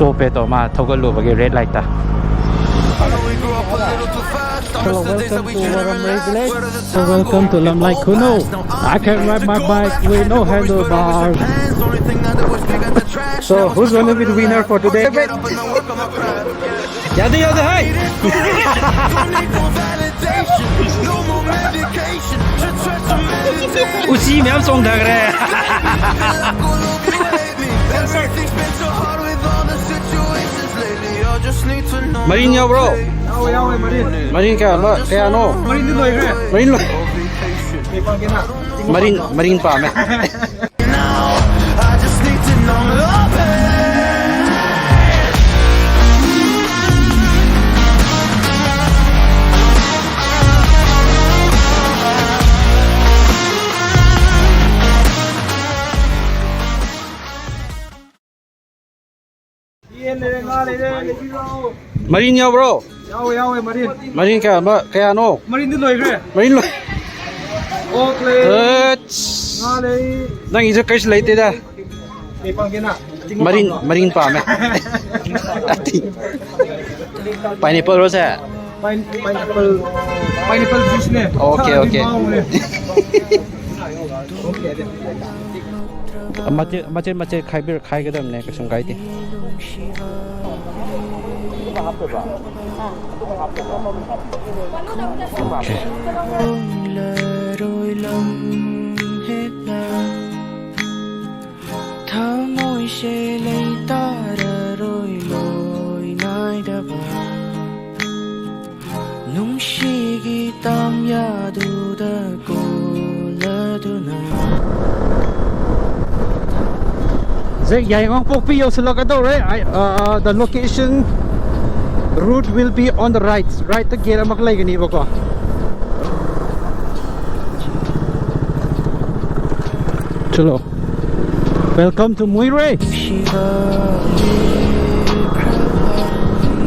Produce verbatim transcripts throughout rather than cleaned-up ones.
ꯆꯣꯞꯄꯦ ꯇꯣ ꯃꯥ ꯊꯧꯒꯠꯂꯨꯕꯒꯤ red light ꯇ꯫ Hello, welcome to Waramrei village. So welcome to Lamlai Khunou. I can ride my bike with no handlebars. So who's gonna be the winner for today? ꯌꯥꯗꯦ, ꯌꯥꯗꯦ, ꯍꯥꯏ꯫ ꯎꯆꯤ ꯃꯌꯥꯝ ꯆꯣꯡꯊꯈ꯭ꯔꯦ꯫ ꯃꯔꯤꯟ ꯌꯥꯎꯕ꯭ꯔꯣ? ꯌꯥꯎꯋꯦ, ꯌꯥꯎꯋꯦ, ꯃꯔꯤꯟ꯫ ꯃꯔꯤꯟ ꯀꯌꯥ, ꯀꯌꯥꯅꯣ? ꯃꯔꯤꯟꯗꯤ ꯂꯣꯏꯈ꯭ꯔꯦ꯫ ꯃꯔꯤꯟ ꯂꯣꯏ-, ꯀꯩ ꯄꯥꯝꯒꯦ ꯅꯪ? ꯃꯔꯤꯟ, ꯃꯔꯤꯟ ꯄꯥꯝꯃꯦ꯫ ꯌꯦꯟ ꯂꯩꯔꯦ, ꯉꯥ ꯂꯩꯔꯦ, ꯂꯩꯕꯤꯔꯣ꯫ ꯃꯔꯤꯟ ꯌꯥꯎꯕ꯭ꯔꯣ? ꯌꯥꯎꯋꯦ, ꯌꯥꯎꯋꯦ, ꯃꯔꯤꯟ꯫ ꯃꯔꯤꯟ ꯀꯌꯥ ꯑꯃ, ꯀꯌꯥꯅꯣ? ꯃꯔꯤꯟꯗꯤ ꯂꯣꯏꯈ꯭ꯔꯦ꯫ ꯃꯔꯤꯟ ꯂꯣꯏ-, ꯑꯣꯛ ꯂꯩ, ꯑꯁ꯫ ꯉꯥ ꯂꯩ꯫ ꯅꯪꯒꯤꯁꯨ ꯀꯔꯤꯁꯨ ꯂꯩꯇꯦꯗ꯫ ꯀꯩ ꯄꯥꯝꯒꯦ ꯅꯪ? ꯑꯆꯤꯡꯕ ꯃꯔꯤꯟ, ꯄꯥꯝꯕ꯭ꯔꯣ? ꯃꯔꯤꯟ ꯄꯥꯝꯃꯦ꯫ Pineapple ꯔꯣ ꯁꯦ? Pine-, pineapple, pineapple juice ꯅꯦ꯫ ꯑꯣꯀꯦ, ꯊꯛꯑꯗꯤ ꯑꯣꯀꯦ꯫ ꯉꯥꯎꯕꯅꯦ꯫ ꯃꯆꯦꯠ, ꯃꯆꯦꯠ, ꯃꯆꯦꯠ ꯈꯥꯏꯕꯤꯔ-, ꯈꯥꯏꯒꯗꯕꯅꯦ, ꯀꯩꯁꯨꯝ ꯀꯥꯏꯗꯦ꯫ ꯑꯣꯀꯦ꯫ ꯊꯃꯣꯏꯁꯦ ꯂꯩꯇꯥꯔꯔꯣꯏ ꯂꯣꯏ ꯅꯥꯏꯗꯕ꯫ ꯅꯨꯡꯁꯤꯒꯤ ꯇꯥꯝꯌꯥꯗꯨꯗ ꯀꯣꯜꯂꯗꯨꯅ꯫ ꯍꯧꯖꯤꯛ ꯌꯥꯏꯉꯪꯄꯣꯛꯄꯤ ꯌꯧꯁꯤꯜꯂꯛꯀꯗꯧꯔꯦ꯫ I, uh, the location route will be on the right. Right ꯇ gate ꯑꯃꯈꯛ ꯂꯩꯒꯅꯤꯕꯀꯣ꯫ ꯆꯂꯣ꯫ Welcome to ꯃꯨꯏꯔꯦ꯫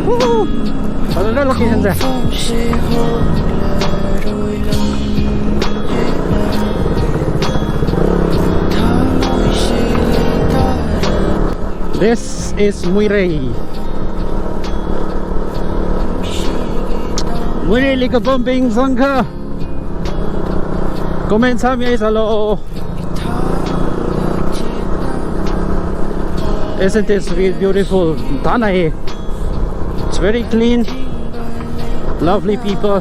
Woohoo! ꯐꯖꯗ꯭ꯔꯥ location say? This is Muirei. Muirei Likabambing Zangkha. Comment sami ay salo. Isn't this beautiful? Tanai. It's very clean. Lovely people.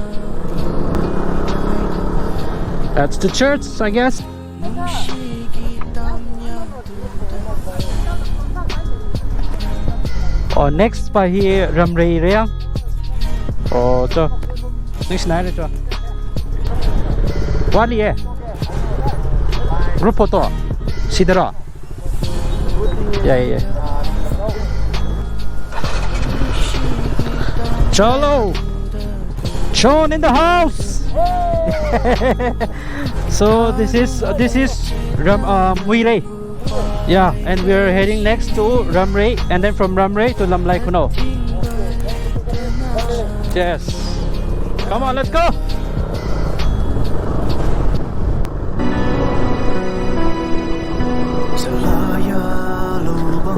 That's the church, I guess. Oh, next pa hi Ramrei Reang. Oh, cho. Next na re cho. Wali eh. Group photo. Sidara. Yeah, yeah. Cholo. Chon in the house. So this is uh, this is Ram uh, Muirei. Yeah, and we're heading next to Ramrei, and then from Ramrei to Lamlai Kuno. Yes. Come on, let's go.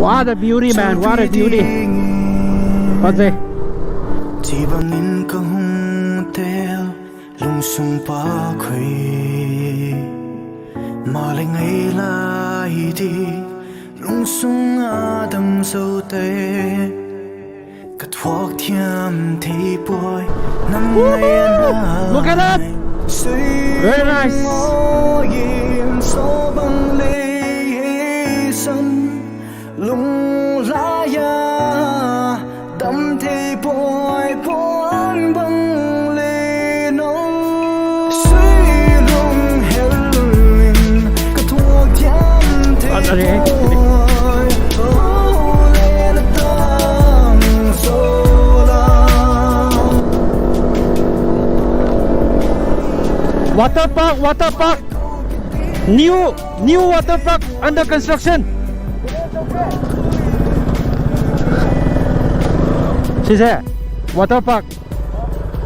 What a beauty, man. What a beauty. What's it? Chibangin kahung tel lungsung pa khui. Maling ai lai di lungsung adang so te. Ka thuak thiam thei puai nang. Woohoo! Look at that! Very nice. Yin so bang lei sam lung la ya dam thei puai puan bang lei no. Sui lung hel in ka thuak thiam thei puai. Water park, water park. New, new water park under construction. Sise, water park.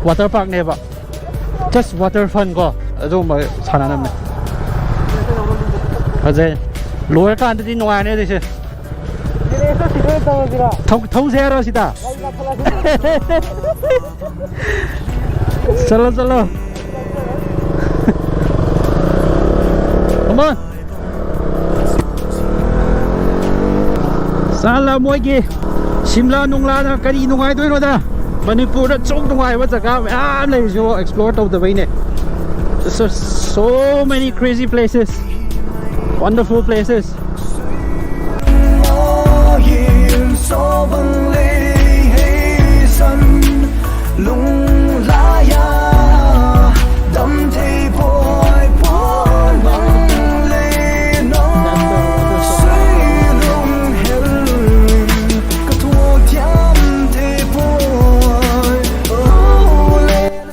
Water park ꯅꯦꯕ꯫ Just water fun ꯀꯣ꯫ ꯑꯗꯨꯒꯨꯝꯕ ꯁꯥꯟꯅꯅꯕꯅꯦ꯫ ꯐꯖꯩ꯫ ꯂꯣꯏꯔꯀꯥꯟꯗꯗꯤ ꯅꯨꯡꯉꯥꯏꯔꯅꯤ ꯑꯗꯨꯏꯁꯦ꯫ ꯊꯧ- ꯊꯧꯁꯦ ꯍꯥꯏꯔꯣ ꯁꯤꯗ? ꯆꯠꯂꯣ, ꯆꯠꯂꯣ꯫ Come on. ꯆꯥꯂ ꯃꯣꯏꯒꯤ ꯁꯤꯝꯂꯥ ꯅꯨꯡꯂꯥꯅ ꯀꯔꯤ ꯅꯨꯡꯉꯥꯏꯗꯣꯏꯅꯣꯗ? ꯃꯅꯤꯄꯨꯔꯗ ꯁꯨꯛ ꯅꯨꯡꯉꯥꯏꯕ ꯖꯒꯥ ꯃꯌꯥꯝ ꯂꯩꯔꯤꯁꯤꯕꯨ explore ꯇꯧꯗꯕꯩꯅꯦ꯫ So, so many crazy places, wonderful places.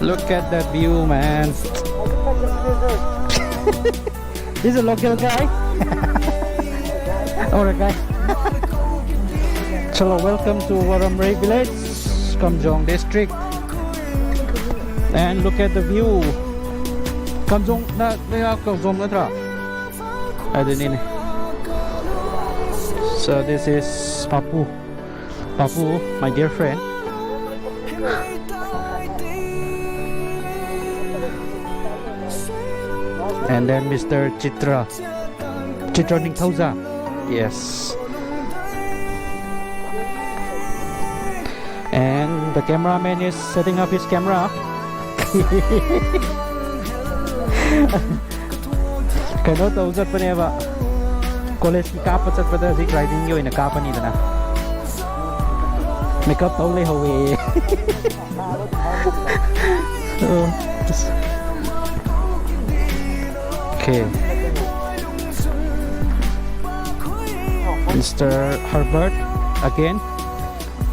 Look at that view, man. He's a local guy. Or a guy. Hello, welcome to Waramrei village, Kamjong district. And look at the view. Kamjong na, na Kamjong na tra. I don't know. So this is Papu. Papu, my dear friend. And then Mister Chitra. Chitra Ningthouza. Yes. And the cameraman is setting up his camera. ꯀꯩꯅꯣ ꯇꯧ ꯆꯠꯄꯅꯦꯕ, ꯀꯣꯂꯦꯖꯀꯤ ꯀꯥꯞꯄ ꯆꯠꯄꯗ ꯍꯧꯖꯤꯛ ꯔꯥꯏꯗꯤꯡꯒꯤ ꯑꯣꯏꯅ ꯀꯥꯞꯄꯅꯤꯗꯅ꯫ Makeup ꯇꯧ ꯂꯩꯍꯧꯋꯦ꯫ Okay. Mister Herbert again.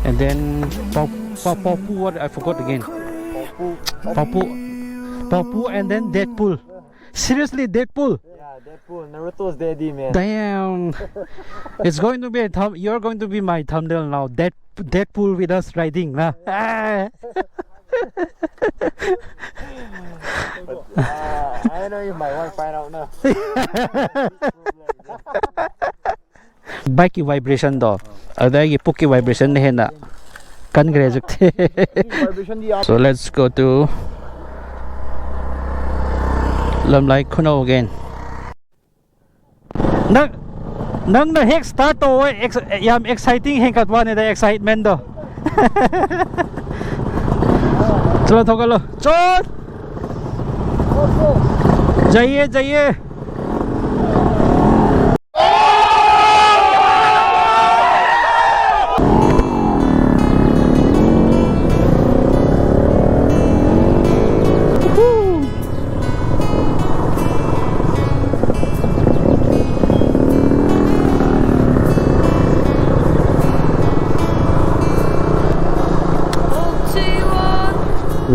And then Pau- Pau- Papu, what I forgot again. Papu. Papu and then Deadpool. Seriously, Deadpool? Yeah, Deadpool, Naruto's daddy, man. Damn. It's going to be a thumb. You're going to be my thumbnail now. Dead Deadpool with us riding, huh? Ah. But, uh, I know you might want to find out now. Bike ꯀꯤ vibration ꯗꯣ ꯑꯗꯨꯗ ꯑꯩꯒꯤ ꯄꯨꯛꯀꯤ vibration ꯅ ꯍꯦꯟꯅ ꯀꯟꯈ꯭ꯔꯦ ꯍꯧꯖꯤꯛꯇꯤ꯫ Vibration ꯗꯤ ꯌꯥꯝ So let's go to ꯂꯝꯂꯥꯏ ꯈꯨꯅꯧ again. ꯅꯪ ꯅꯪꯅ ꯍꯦꯛ start ꯇꯧꯕ ex- ꯌꯥꯝ exciting ꯍꯦꯟꯒꯠꯄ ꯋꯥꯅꯤꯗ, excitement ꯗꯣ꯫ ꯆꯠꯂꯣ, ꯊꯧꯒꯠꯂꯣ꯫ ꯆꯠ! ꯖꯩꯌꯦ, ꯖꯩꯌꯦ꯫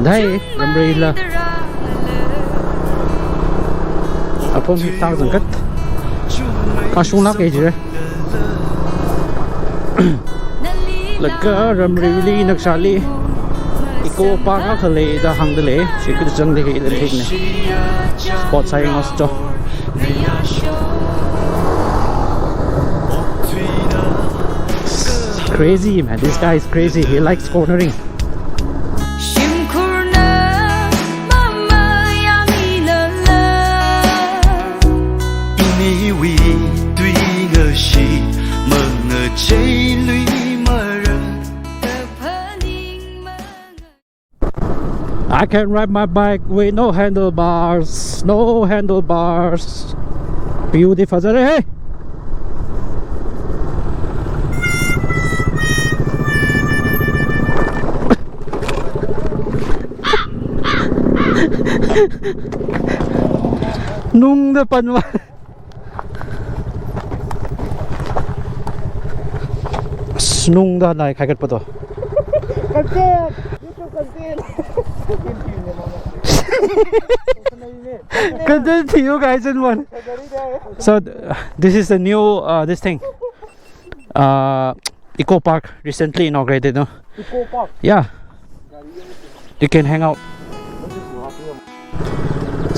Dai, Ramrila. Apom hi tang zangkat. Ka shung lak e jire. Laga Ramrili naksali. Eco Park ka khale da hang dale. Shi kut jang de hi le thik ne. Spot sai ngos to. Crazy, man. This guy is crazy. He likes cornering. Shimkhurna mama yamina la. Ini wi tui ngashi manga chei lui mara. Tapaning manga. I can ride my bike with no handlebars. No handlebars. Beautiful. Hey. ꯅꯨꯡꯗ ꯄꯟꯕ꯫ ꯑꯁ, ꯅꯨꯡꯗ ꯂꯥꯏ ꯈꯥꯏꯒꯠꯄꯗꯣ꯫ Content! YouTube content! Content to you guys in one. So uh, this is the new uh, this thing. Uh, Eco Park recently inaugurated, no? Eco Park. Yeah. You can hang out.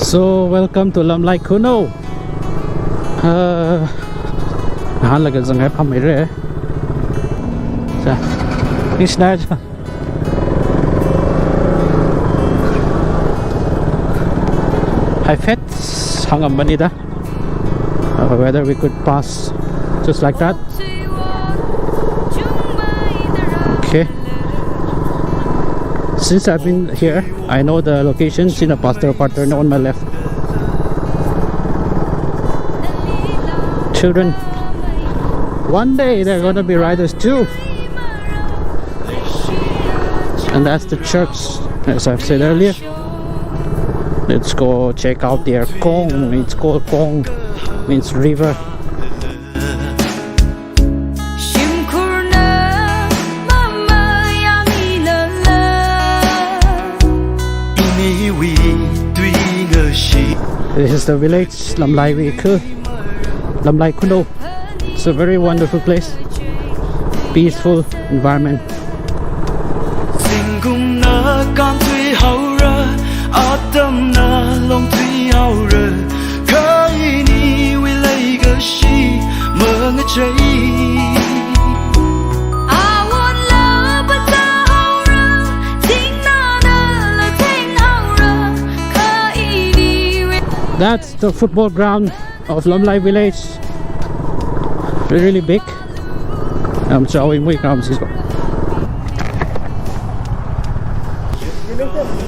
So welcome to Lamlai Kuno. Uh, ꯑꯍꯥꯟꯂꯒ ꯖꯪꯒꯥꯏ ꯐꯝꯃꯤꯔꯦ꯫ ꯁꯦ꯫ ꯀ꯭ꯔꯤꯁꯅ꯫ ꯍꯥꯏꯐꯦꯠ ꯍꯪꯉꯝꯕꯅꯤꯗ꯫ Uh, whether we could pass just like that. Okay. Since I've been here, I know the location. Sina Pastor Partner on my left. Children, one day they're gonna be riders too. And that's the church, as I've said earlier. Let's go check out their Kong. It's called Kong, means river. This is the village, Lamlai Wikhu, Lamlai Khuno. It's a very wonderful place, peaceful environment. Zingkumna kamtui haura, atamna longtui haura, kaini wilai gashi mangachai. Awon la bata haura, tingna na la ting haura, kaini wi- That's the football ground of Lamlai village. Really big. ꯌꯥꯝ ꯆꯥꯎꯋꯤ ꯃꯣꯏ ground ꯁꯤꯁꯨ꯫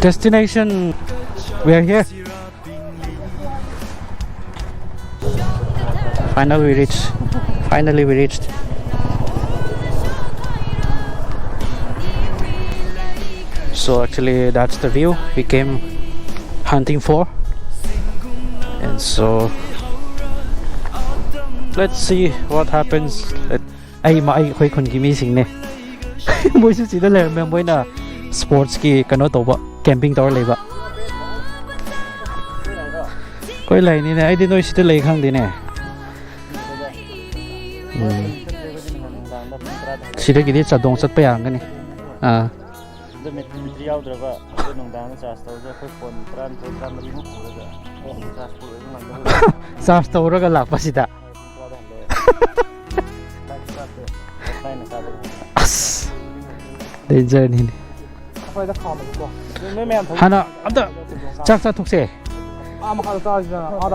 Destination, we are here. Finally we reached. Finally we reached. So actually that's the view we came hunting for. And so let's see what happens. ꯑꯩ ꯃ-, ꯑꯩ ꯑꯩꯈꯣꯏ ꯈꯨꯟꯒꯤ ꯃꯤꯁꯤꯡꯅꯦ꯫ ꯃꯣꯏꯁꯨ ꯁꯤꯗ ꯂꯩꯔꯝꯃꯦ꯫ ꯃꯣꯏꯅ sports ꯀꯤ ꯀꯩꯅꯣ ꯇꯧꯕ, camping ꯇꯧꯔ ꯂꯩꯕ꯫ ꯑꯩꯈꯣꯏ ꯂꯩꯅꯤꯅꯦ꯫ ꯑꯩꯗꯤ ꯅꯣꯏ ꯁꯤꯗ ꯂꯩ ꯈꯪꯗꯦꯅꯦ꯫ ꯎꯝ꯫ ꯁꯤꯗꯒꯤꯗꯤ ꯆꯥꯗꯣꯡ ꯆꯠꯄ ꯌꯥꯔꯝꯒꯅꯤ꯫ ꯑꯥ꯫ ꯑꯗꯨ ꯃꯦꯇ꯭ꯔꯤ, ꯃꯦꯇ꯭ꯔꯤ ꯌꯥꯎꯗ꯭ꯔꯕ, ꯑꯗꯨ ꯅꯨꯡꯗꯥꯡꯗ charge ꯇꯧꯔꯒ ꯑꯩꯈꯣꯏ phone ꯇꯔꯥꯅꯤꯊꯣꯏ, ꯇꯔꯥꯃꯔꯤꯃꯨꯛ ꯄꯨꯔꯒ charge ꯄꯨꯔꯒ ꯉꯝꯗꯕ꯫ Charge ꯇꯧꯔꯒ ꯂꯥꯛꯄꯁꯤꯗ꯫ ꯄꯨꯡ ꯇꯔꯥꯗ ꯍꯜꯂꯛꯑꯦ꯫ ꯑꯁ, ꯗꯦꯟꯖꯔꯅꯤꯅꯦ꯫ ꯍꯥꯟꯅ ꯑꯝꯇ ꯆꯥꯛ ꯆꯥꯊꯣꯛꯁꯦ꯫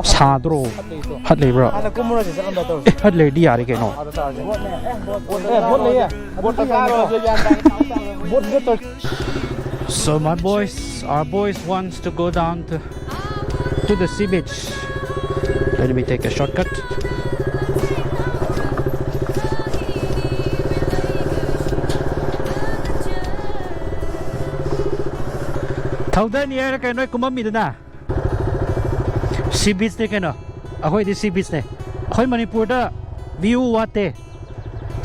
ꯁꯥꯗ꯭ꯔꯣ? ꯍꯠ ꯂꯩꯕ꯭ꯔꯥ? ꯑꯦ, ꯍꯠ ꯂꯩꯔꯗꯤ ꯌꯥꯔꯦ ꯀꯩꯅꯣ꯫ So my boys, our boys wants to go down to, to the sea beach. Let me take a shortcut. ꯊꯧꯗꯅꯤ ꯍꯥꯏꯔ ꯀꯩꯅꯣ ꯅꯣꯏ ꯀꯨꯝꯃꯝꯃꯤꯗꯨꯅ? ꯁꯤ ꯕꯤꯆꯅꯦ ꯀꯩꯅꯣ, ꯑꯩꯈꯣꯏꯗꯤ ꯁꯤ ꯕꯤꯆꯅꯦ꯫ ꯑꯩꯈꯣꯏ ꯃꯅꯤꯄꯨꯔꯗ ꯚ꯭ꯌꯨ ꯋꯥꯠꯇꯦ꯫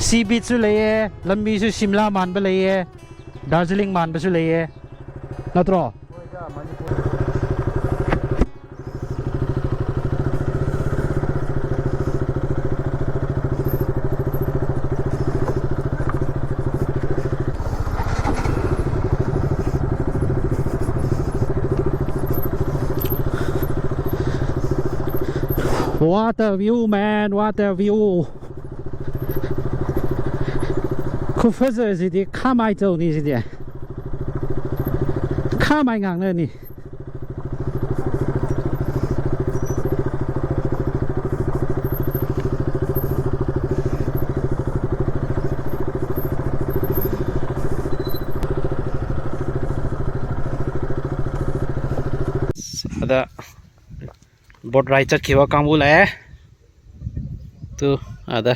ꯁꯤ ꯕꯤꯆꯁꯨ ꯂꯩꯌꯦ, ꯂꯝꯕꯤꯁꯨ ꯁꯤꯝꯂꯥ ꯃꯥꯟꯕ ꯂꯩꯌꯦ, ꯗꯥꯔꯖꯤꯂꯤꯡ ꯃꯥꯟꯕꯁꯨ ꯂꯩꯌꯦ, ꯅꯠꯇ꯭ꯔꯣ? What a view, man! What a view! ꯈꯨꯐꯖꯁꯤꯗꯤ ꯈꯥꯃꯥꯏ ꯇꯧꯅꯤ ꯁꯤꯗꯤ꯫ ꯈꯥꯃꯥꯏ ꯉꯥꯡꯅꯅꯤ꯫ ꯑꯗ ꯕꯣꯠ ꯔꯥꯏꯗ ꯆꯠꯈꯤꯕ ꯀꯥꯡꯕꯨ ꯂꯥꯛꯑꯦ꯫ ꯇꯨ, ꯑꯗ꯫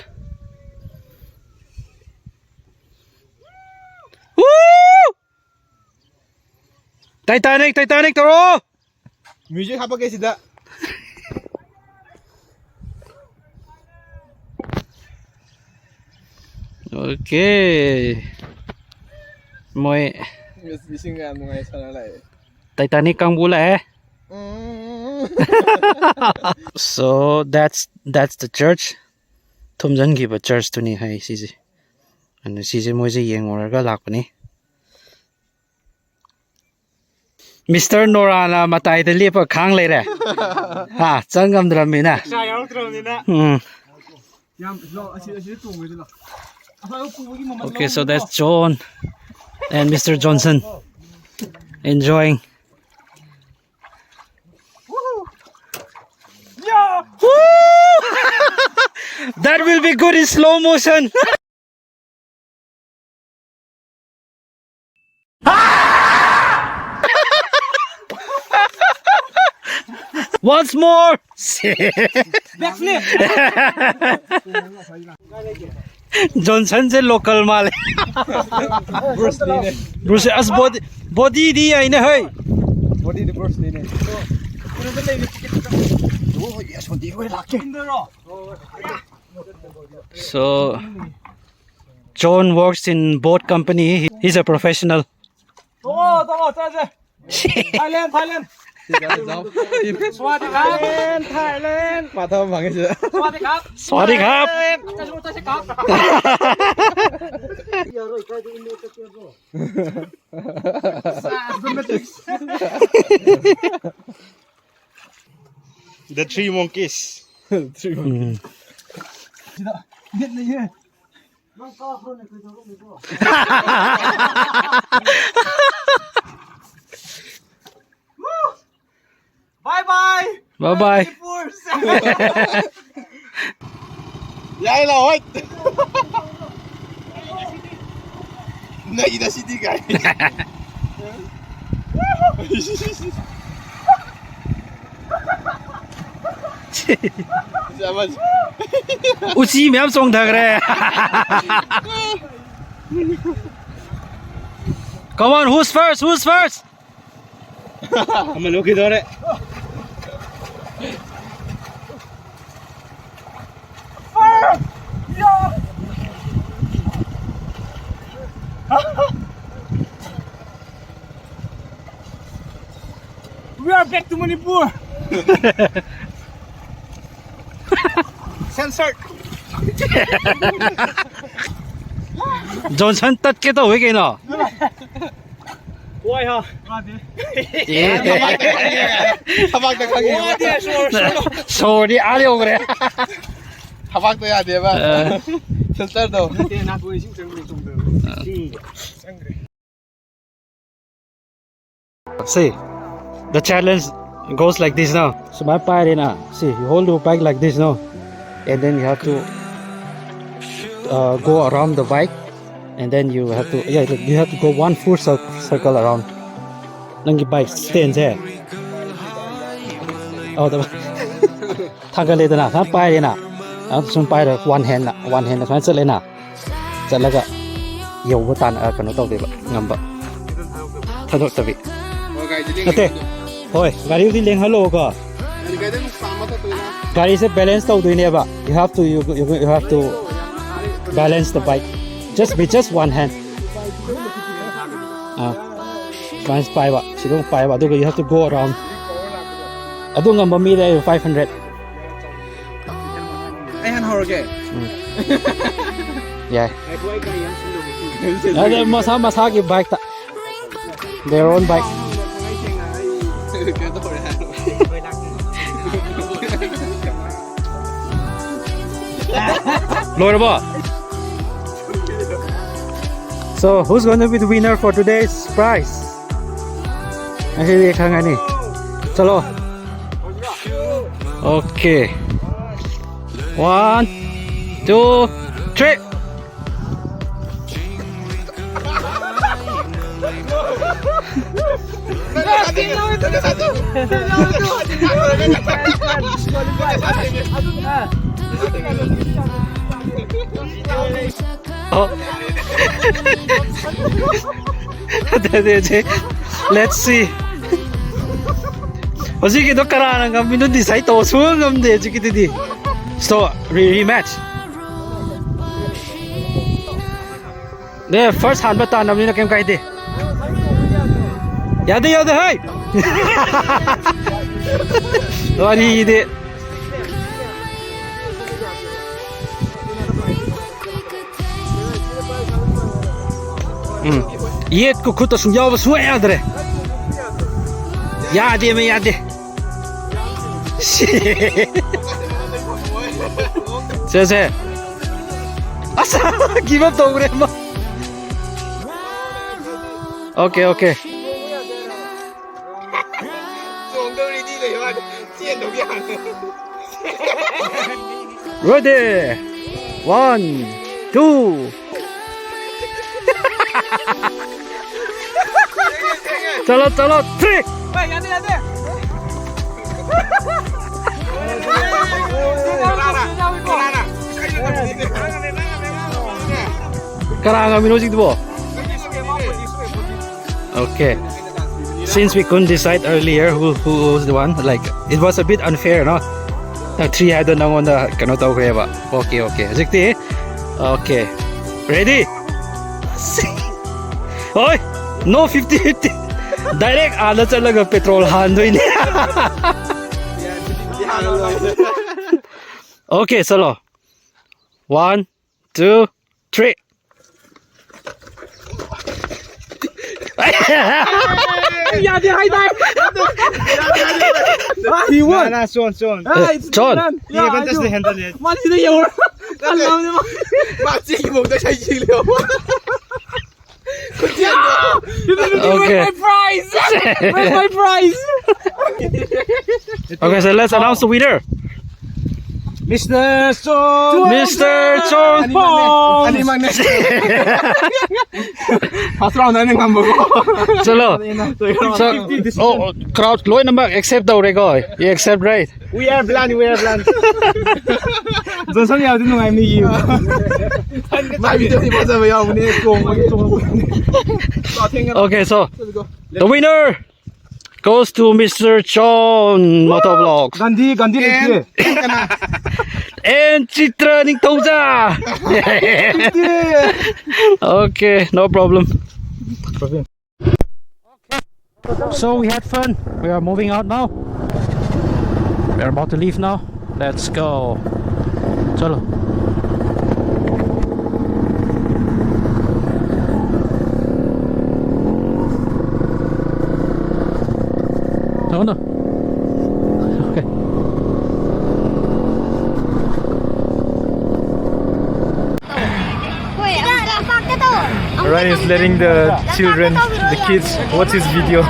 ꯇꯥꯏꯇꯥꯅꯤꯛ, ꯇꯥꯏꯇꯥꯅꯤꯛ ꯇꯧꯔꯣ꯫ ꯃ꯭ꯌꯨꯖꯤꯛ ꯍꯥꯞꯄꯛꯀꯦ ꯁꯤꯗ꯫ ꯑꯣꯀꯦ꯫ ꯃꯣꯏ ꯏꯁꯤꯡ ꯌꯥꯝ ꯅꯨꯡꯉꯥꯏ ꯁꯥꯟꯅ ꯂꯥꯛꯑꯦ꯫ ꯇꯥꯏꯇꯥꯅꯤꯛ ꯀꯥꯡꯕꯨ ꯂꯥꯛꯑꯦ꯫ So that's, that's the church. ꯊꯨꯝꯖꯤꯟꯈꯤꯕ church ꯇꯨꯅꯤ ꯍꯥꯏ ꯁꯤꯁꯦ꯫ ꯑꯗꯨ ꯁꯤꯁꯦ ꯃꯣꯏꯁꯦ ꯌꯦꯡꯉꯨꯔꯒ ꯂꯥꯛꯄꯅꯤ꯫ ꯃꯤꯁꯇꯔ ꯅꯣꯔꯥꯅ ꯃꯇꯥꯏꯗ ꯂꯦꯞꯄ ꯈꯥꯡ ꯂꯩꯔꯦ꯫ ꯍꯥ, ꯆꯪ ꯉꯝꯗ꯭ꯔꯕꯅꯤꯅ꯫ ꯄꯩꯁꯥ ꯌꯥꯎꯔꯛꯇ꯭ꯔꯕꯅꯤꯅ꯫ ꯎꯝ꯫ ꯌꯥꯝ ꯂꯥꯎ, ꯑꯁꯤ, ꯑꯁꯤꯗ ꯇꯣꯡꯉꯦ, ꯂꯥꯎ꯫ ꯑꯁ꯭ꯋꯥꯏꯗ ꯄꯨꯕꯒꯤ ꯃꯃꯜ Okay, so ꯂꯧꯕꯅꯤꯀꯣ꯫ That's John and Mister Johnson enjoying. Woo! That will be good in slow motion. Once more. Backflip. Johnson say local ꯃꯥꯜꯂꯦ꯫ Bruce Lee ꯅꯦ꯫ Bruce ꯑꯁ body, body ꯗꯤ ꯌꯥꯏꯅꯦ ꯍꯣꯏ꯫ Body ꯗꯤ Bruce Lee ꯅꯦ꯫ ꯀꯩꯅꯣꯗ ꯂꯩꯔꯦ꯫ ꯑꯣ, yes, body ꯍꯣꯏ ꯂꯥꯛꯀꯦ꯫ So, John works in boat company. He's a professional. ꯇꯣꯛꯑꯣ, ꯇꯣꯛꯑꯣ, ꯆꯠꯂꯁꯦ꯫ Thailand, Thailand. ꯁ꯭ꯋꯥꯗꯤ ꯈꯥꯞ꯫ Thailand, Thailand. ꯃꯥ ꯊꯕꯛ ꯐꯪꯉꯦ ꯁꯤꯗ꯫ ꯁ꯭ꯋꯥꯗꯤ ꯈꯥꯞ꯫ ꯁ꯭ꯋꯥꯗꯤ ꯈꯥꯞ꯫ ꯆꯠꯂꯨ, ꯆꯠꯁꯤ ꯈꯥꯞ꯫ The three monkeys. Three monkeys. ꯎꯝ꯫ ꯁꯤꯗ ꯅꯦꯠ ꯂꯩꯌꯦ꯫ ꯅꯪ ꯀꯥꯞꯄ꯭ꯔꯣꯅꯦ, ꯀꯩꯗꯧꯔꯝꯃꯤꯀꯣ? Bye bye! Bye bye! Manipur! ꯌꯥꯏ ꯂꯥꯛꯑꯣ꯫ ꯅꯩꯗ ꯁꯤꯗꯤ ꯀꯥꯏ꯫ ꯎꯆꯤ ꯃꯌꯥꯝ ꯆꯣꯡꯊꯈ꯭ꯔꯦ꯫ Come on, who's first? Who's first? ꯑꯃ ꯂꯧꯈꯤꯗꯧꯔꯦ꯫ We are back to Manipur. Censored. Johnson ꯇꯠꯀꯦ ꯇꯧꯋꯦ ꯀꯩꯅꯣ꯫ ꯋꯥꯏ ꯍꯥ꯫ ꯊꯕꯥꯛꯇ ꯈꯪꯉꯦ꯫ ꯋꯥꯗꯦ, ꯁꯣꯔ, ꯁꯣꯔ꯫ ꯁꯣꯔꯗꯤ ꯑꯥ ꯌꯧꯈ꯭ꯔꯦ꯫ ꯑꯄꯥꯛꯇ ꯌꯥꯗꯦꯕ꯫ ꯑ꯫ Filter ꯗꯣ꯫ ꯅꯠꯇꯦ, ꯅꯥꯀꯣꯡ ꯏꯁꯤꯡ ꯆꯪꯕꯩ ꯆꯣꯡꯗꯕ꯫ ꯆꯪꯈ꯭ꯔꯦ꯫ See, the challenge goes like this now. ꯁꯨꯃꯥꯏꯅ ꯄꯥꯏꯔꯦꯅ꯫ See, you hold your bike like this, no? And then you have to, uh, go around the bike. And then you have to, yeah, you have to go one full cir-, circle around. ꯅꯪꯒꯤ bike stand ꯁꯦ꯫ ꯑꯧ, ꯊꯥꯡꯒꯠꯂꯦꯗꯅ, ꯁꯨꯃꯥꯏꯅ ꯄꯥꯏꯔꯦꯅ꯫ ꯑꯗꯨ ꯁꯨꯝ ꯄꯥꯏꯔ one hand ꯅ, one hand ꯅ ꯁꯨꯃꯥꯏꯅ ꯆꯠꯂꯦꯅ꯫ ꯆꯠꯂꯒ ꯌꯧꯕ ꯇꯥꯟꯅ, ꯑ, ꯀꯩꯅꯣ ꯇꯧꯗꯣꯏꯕ, ꯉꯝꯕ꯫ ꯊꯥꯗꯣꯛꯇꯕꯤ꯫ ꯅꯠꯇꯦ꯫ ꯍꯣꯏ, ꯒꯥꯔꯤꯕꯨꯗꯤ ꯂꯦꯡꯍꯜꯂꯣꯀꯣ꯫ ꯒꯥꯔꯤꯁꯦ balance ꯇꯧꯗꯣꯏꯅꯦꯕ꯫ You have to, you, you, you have to balance the bike. Just with just one hand. ꯑꯥ꯫ ꯁꯨꯃꯥꯏꯅ ꯄꯥꯏꯕ, ꯁꯤꯗ ꯑꯃꯨꯛ ꯄꯥꯏꯕ, ꯑꯗꯨꯒ you have to go around. ꯑꯗꯨ ꯉꯝꯕ ꯃꯤꯗ ꯑꯩ five hundred꯫ ꯑꯩ ꯍꯥꯟꯅ ꯍꯧꯔꯒꯦ꯫ ꯎꯝ꯫ ꯌꯥꯏ꯫ ꯉꯥꯏꯈꯣ, ꯑꯩ ꯒꯥꯔꯤ ꯌꯥꯝ ꯁꯤꯟꯗꯣꯛꯈꯤꯒꯦ꯫ ꯑꯗ ꯃꯁꯥ ꯃꯁꯥꯒꯤ bike ꯇ꯫ Their own bike. ꯀꯩꯅꯣ ꯇꯧꯔꯦ ꯍꯥꯏꯔꯣ꯫ So, who's going to be the winner for today's prize? ꯉꯁꯤꯗꯤ ꯈꯪꯉꯅꯤ꯫ ꯆꯠꯂꯣ꯫ Okay. One, two, three. Oh. ꯑꯗꯨꯗꯤ ꯍꯧꯖꯤꯛ, let's see. ꯍꯧꯖꯤꯛꯀꯤꯗꯣ ꯀꯅꯥꯅ ꯉꯝꯃꯤꯅꯣ decide ꯇꯧꯕ ꯁꯨꯡꯉꯝ ꯉꯝꯗꯦ ꯍꯧꯖꯤꯛꯀꯤꯗꯨꯗꯤ꯫ So, re-, rematch. ꯅꯦ, first ꯍꯥꯟꯕ ꯇꯥꯟꯅꯕꯅꯤꯅ ꯀꯩꯝ ꯀꯥꯏꯗꯦ꯫ ꯌꯥꯗꯦ, ꯌꯥꯗꯦ, ꯍꯩ! ꯋꯥꯔꯤꯗꯤ꯫ ꯎꯝ꯫ ꯌꯦꯠꯀ ꯈꯨꯠꯇ ꯁꯨꯡ ꯌꯥꯎꯕ ꯁꯨꯡꯌꯥ ꯌꯥꯗ꯭ꯔꯦ꯫ ꯌꯥꯗꯦꯃꯦ, ꯌꯥꯗꯦ꯫ ꯁꯤ꯫ ꯁꯦ, ꯁꯦ꯫ ꯑꯁ, give up ꯇꯧꯈ꯭ꯔꯦ ꯑꯃ꯫ Okay, okay. ꯆꯣꯡꯗꯧꯔꯤꯗꯤ ꯂꯩ ꯃꯥꯗꯤ꯫ ꯆꯦꯟꯗꯧꯒꯤ ꯍꯥꯟꯅ꯫ Ready. One, two. ꯆꯠꯂꯣ, ꯆꯠꯂꯣ, three. ꯚꯥꯏ, ꯌꯥꯗꯦ, ꯌꯥꯗꯦ꯫ ꯀꯅꯥ ꯉꯝꯃꯤꯅꯣ ꯍꯧꯖꯤꯛꯇꯨꯕꯣ? Okay. Since we couldn't decide earlier who, who was the one, like, it was a bit unfair, no? ꯅꯪ three ꯍꯥꯏꯗꯣ ꯅꯪꯉꯣꯟꯗ ꯀꯩꯅꯣ ꯇꯧꯈ꯭ꯔꯦꯕ꯫ Okay, okay. ꯍꯧꯖꯤꯛꯇꯤ, okay. Ready? ꯍꯣꯏ! No fifty fifty. Direct ꯑꯥꯗ ꯆꯠꯂꯒ petrol ꯍꯥꯟꯗꯣꯏꯅꯦ꯫ Okay, ꯆꯠꯂꯣ꯫ One, two, three. ꯌꯥꯗꯦ ꯍꯥꯏꯗꯥꯏ꯫ Ah, he won. Nah, nah, Sean, Sean. Ah, it's Sean. Done. He even touched the handle yet. ꯃꯥ ꯁꯤꯗ ꯌꯧꯔ ꯀꯜꯂꯕꯅꯦ ꯃꯥ꯫ ꯃꯥ ꯆꯦꯟꯒꯤ ꯃꯑꯣꯡꯗ ꯁꯥꯏ ꯆꯦꯜꯂꯦ꯫ Okay. Where's my prize? Where's my prize? Okay, so let's announce the winner. Mister Sean. Mister Sean Pong. Animal next. First round na yung hambo ko. Chalo. So, oh, crowd, ꯂꯣꯏꯅꯃꯛ accept ꯇꯧꯔꯦꯀꯣ? You accept, right? We are blind, we are blind. Johnson ꯌꯥꯎꯗꯤ ꯅꯨꯡꯉꯥꯏꯕꯅꯤ ꯌꯦꯡꯉꯨ꯫ ꯃꯥꯏ video ꯗꯤ ꯐꯖꯕ ꯌꯥꯎꯕꯅꯦ, ꯆꯣꯡꯕꯒꯤ ꯆꯣꯡꯕꯒꯤ꯫ Okay, so the winner goes to Mister John Motovlogs. Gandhi, Gandhi ꯂꯩꯇꯦ꯫ And Chitra ꯅꯤꯡꯊꯧꯖꯥ. Okay, no problem. So we had fun. We are moving out now. We are about to leave now. Let's go. Chalo. Ano? Okay. Ryan is letting the children, the kids, watch his video.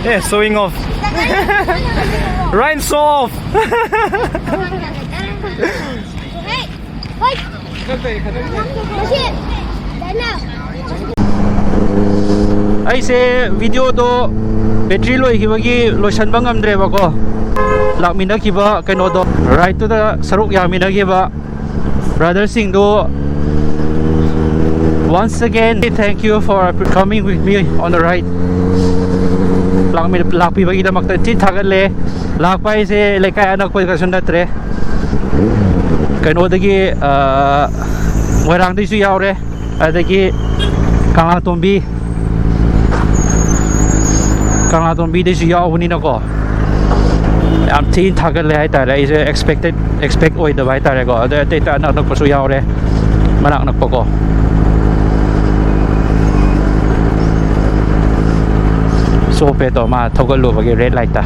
Yeah, showing off. Ryan, show off. ꯑꯩꯁꯦ ꯚꯤꯗꯤꯑꯣꯗꯣ battery ꯂꯣꯏꯈꯤꯕꯒꯤ ꯂꯣꯏꯁꯟꯕ ꯉꯝꯗ꯭ꯔꯦꯕꯀꯣ꯫ ꯂꯥꯛꯃꯤꯟꯅꯈꯤꯕ ꯀꯩꯅꯣꯗꯣ, ꯔꯥꯏꯗꯇꯨꯗ ꯁꯔꯨꯛ ꯌꯥꯃꯤꯟꯅꯈꯤꯕ ꯕ꯭ꯔꯗꯔꯁꯤꯡꯗꯨ, once again, thank you for coming with me on the ride. ꯂꯥꯛꯃꯤ-, ꯂꯥꯛꯄꯤꯕꯒꯤꯗꯃꯛꯇ ꯊꯤ ꯊꯥꯒꯠꯂꯦ꯫ ꯂꯥꯛꯄ ꯍꯥꯏꯁꯦ ꯂꯩꯀꯥꯏ ꯑꯅꯛꯄꯗꯁꯨ ꯅꯠꯇ꯭ꯔꯦ꯫ ꯀꯩꯅꯣꯗꯒꯤ, ꯑ, ꯃꯣꯏꯔꯥꯡꯗꯒꯤꯁꯨ ꯌꯥꯎꯔꯦ, ꯑꯗꯒꯤ ꯀꯪꯂꯥꯇꯣꯝꯕꯤ, ꯀꯪꯂꯥꯇꯣꯝꯕꯤꯗꯩꯁꯨ ꯌꯥꯎꯕꯅꯤꯅꯀꯣ, ꯌꯥꯝ ꯊꯤꯅ ꯊꯥꯒꯠꯂꯦ ꯍꯥꯏꯇꯥꯔꯦ꯫ ꯑꯩꯁꯦ expected, expect ꯑꯣꯏꯗꯕ ꯍꯥꯏꯇꯥꯔꯦꯀꯣ꯫ ꯑꯗꯩ ꯑꯇꯩ ꯑꯇꯩ ꯑꯅꯛ ꯑꯅꯛꯄꯁꯨ ꯌꯥꯎꯔꯦ, ꯃꯅꯥꯛ ꯅꯛꯄꯀꯣ꯫ ꯆꯣꯞꯄꯦ ꯇꯣ, ꯃꯥ ꯊꯧꯒꯠꯂꯨꯕꯒꯤ ꯔꯦꯗ ꯂꯥꯏꯠꯇ꯫